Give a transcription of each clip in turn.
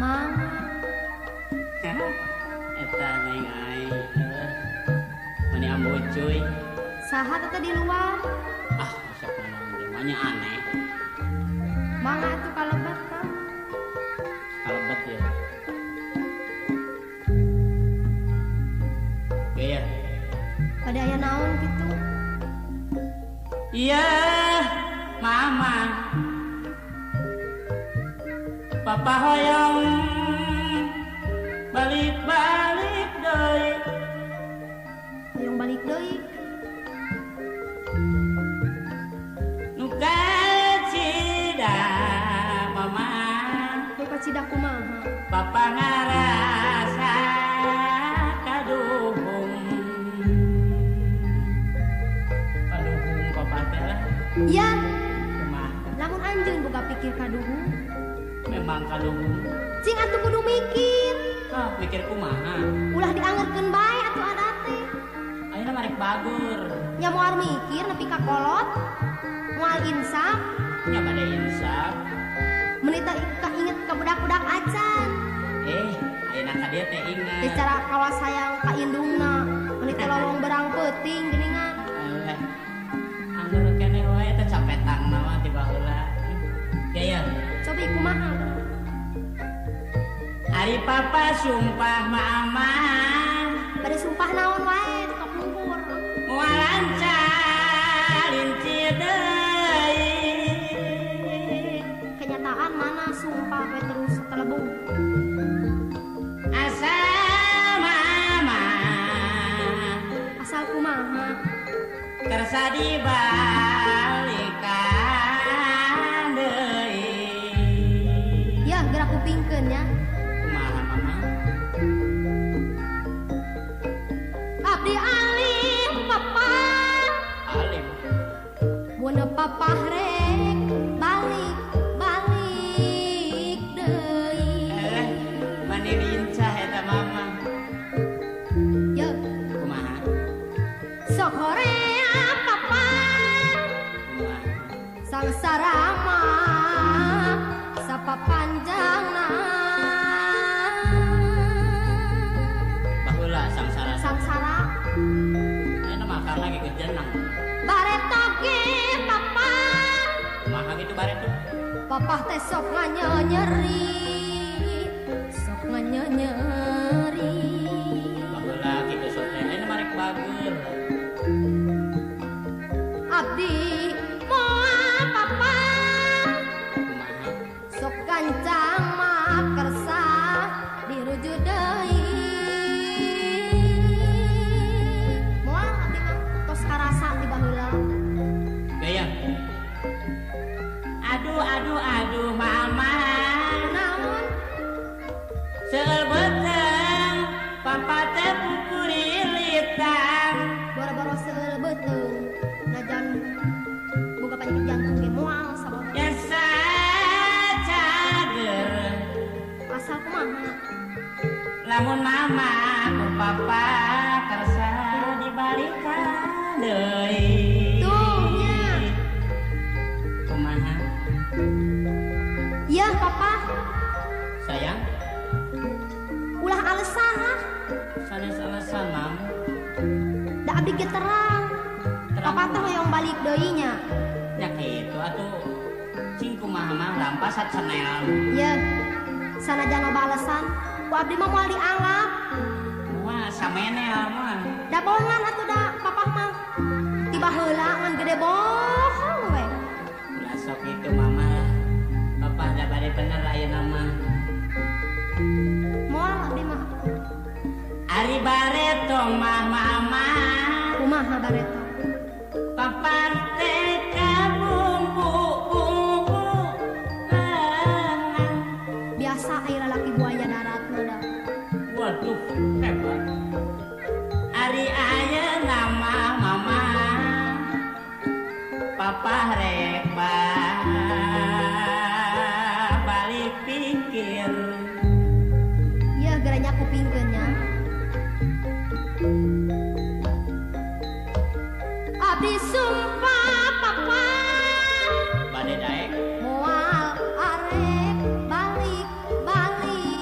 Mangga. Eta neng ai. Mani ambu cuy. Saha teh di luar? Ah, sok naon teh mah nya aneh. Mangga atuh kalebet Kang. Kalebet ya. Gaya. Pada aya naon kitu? Iya, mama. Papa hoyong balik-balik deui. Hoyong balik deui. Nu kacida mama. Nu kacida kumaha? Papa ngarasa kaduhung. Kaduhung papa teh lah. Iya. Kumaha? Lamun anjeun boga pikir kaduhung. Memang kaduhung. Cing atuh kudu mikir. Ah, mikir kumaha? Ulah diangerkeun bae atuh adat teh. Ayeuna mah rek bagur. Nya moal mikir nepi ka kolot. Moal insaf. Nya bade insaf. Meuni teh inget ka budak-budak acan. Ayeuna ka dieu teh inget. Teh cara kawas hayang ka indungna. Meuni teh lowong berang peuting geuningan. Anggur keneh wae teh capetang mah ti baheula. Ya ya. Cobi kumaha? Ari papa sumpah mama. Bade sumpah naon wae teu kapungkur. Moal lancar lincir deui. Kenyataan mana sumpah we terus telebung. Asal mama. Asal kumaha? Kersa dibalikan deui. Ya gerak kupingkeun nya. Kumaha mama? Abdi alim papa. Alim. Mun papa rek balik balik deui. Mani lincah eta mama. Ya kumaha? Sok horea papa. Kumaha? Sangsara mah sapapanjangna. Baheula sangsara. Sangsara. Ayeuna mah akang lagi keur jeneng. Bareto ge papa. Kumaha kitu bareto? Papah teh sok nganyeri. Sok nganyeri. Baheula kitu sok teh ayeuna mah rek bager. Abdi moal papa. Kumaha? Sok gancang mah kersa dirujuk deui. Moal abdi mah tos karasa ti baheula. Gaya. Aduh aduh aduh mama. Naon? Seueur beuteung papa teh pukurilitan. Boro-boro seueur beuteung najan boga penyakit jantung ge moal sabaraha. Biasa cager. Asal kumaha? Lamun mama ku papa kersa dibalikan deui. Tuh nya. Kumaha? Iya papa. Sayang. Ulah alesan ah. Sanes alesan mam. Da abdi ge terang. Papa teh hoyong balik deui nya. Nya kitu atuh. Cing kumaha mah rampas sacenel. Ye. Sanajan loba alesan, ku abdi mah moal dianggap. Moal samenel mah. Da bohongan atuh da papa mah. Ti baheula ngan gede bohong we. Ulah sok kitu mama. Papa da bade bener ayeuna mah. Moal abdi mah. Ari bareto mah mama. Kumaha bareto? Papa teh kabumbu-bumbu. Biasa aya lalaki buaya darat mah da. Waduh, hebat. Ari ayeuna mah mama. Papa rek balik pikir. Iya, geranya kupingkeun nya. Abdi sumpah papa. Bade daek. Moal arek balik balik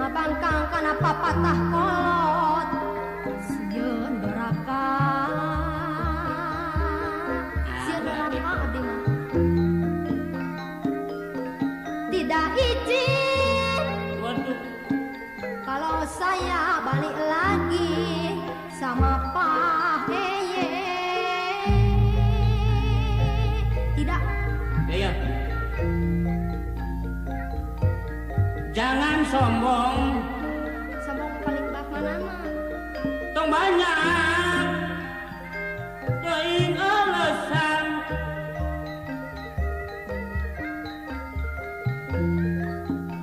Ngabangkang kana papatah kolot sieun doraka. Sieun doraka abdi mah. Tidak izin. Waduh. Kalau saya balik lagi sama Pak Eye. Tidak. Iya. Jangan sombong. Sombong paling bak mana mah. Tong banyak teuing alasan.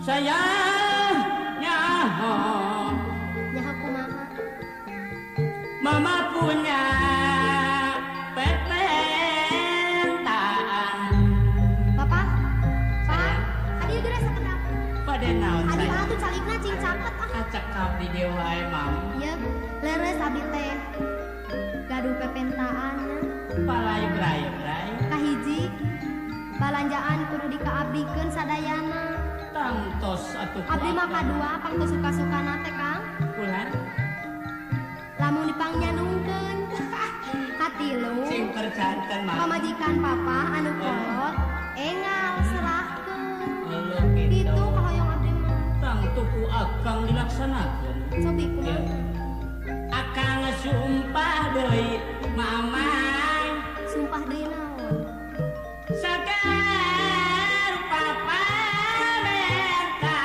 Saya nyaho. Nyaho kumaha? Mama punya permintaan. Papa? Pak, hadir geura sakedap. Pada naon Adi saya? Atuh calikna cing caket ah. Cekap di dieu wae, Mam. Ieu leres abdi teh. Gaduh pepentaan. Palayuk-rayuk-ray. Kahiji balanjaan kudu dikaabdikeun sadayana. Tangtos atuh. Abdi mah kadua pang teu suka-sukana teh, Kang. Kulan Lamun dipangnyanungkeun. Katilu. Sing percanten, Mam. Pamajikan papa anu kolot engal serahkeun. Allah gitu. Kitu kahoyong abdi mah. Tangtu ku akang dilaksanakeun. Cobi kumaha? Akang sumpah deui, Mama. Sumpah deui naon? Sagar papa menta.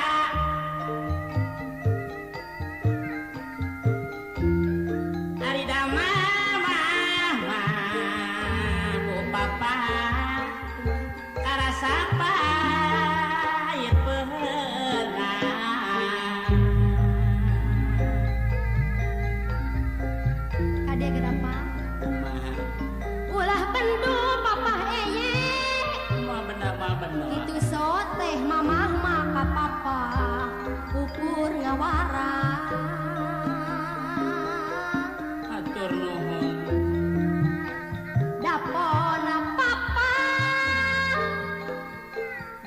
Ari da mama ku papa karasa pahit peunang. Kade gerapa? Kumaha? Ulah bendu papa eye. Kumaha bener mah bener. Kitu soteh mamah mah ka papa ukur ngawara. Atur nuhun. Dapona papa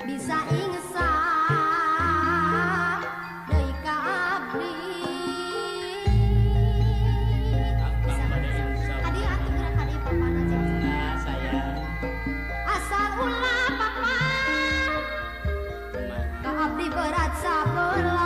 bisa ingsa deui ka abdi. Akang bade insaf. Kadi atuh geura kadi papana cing. Nah, sayang. Asal ulah papa Kumaha? ka abdi berat sabelah.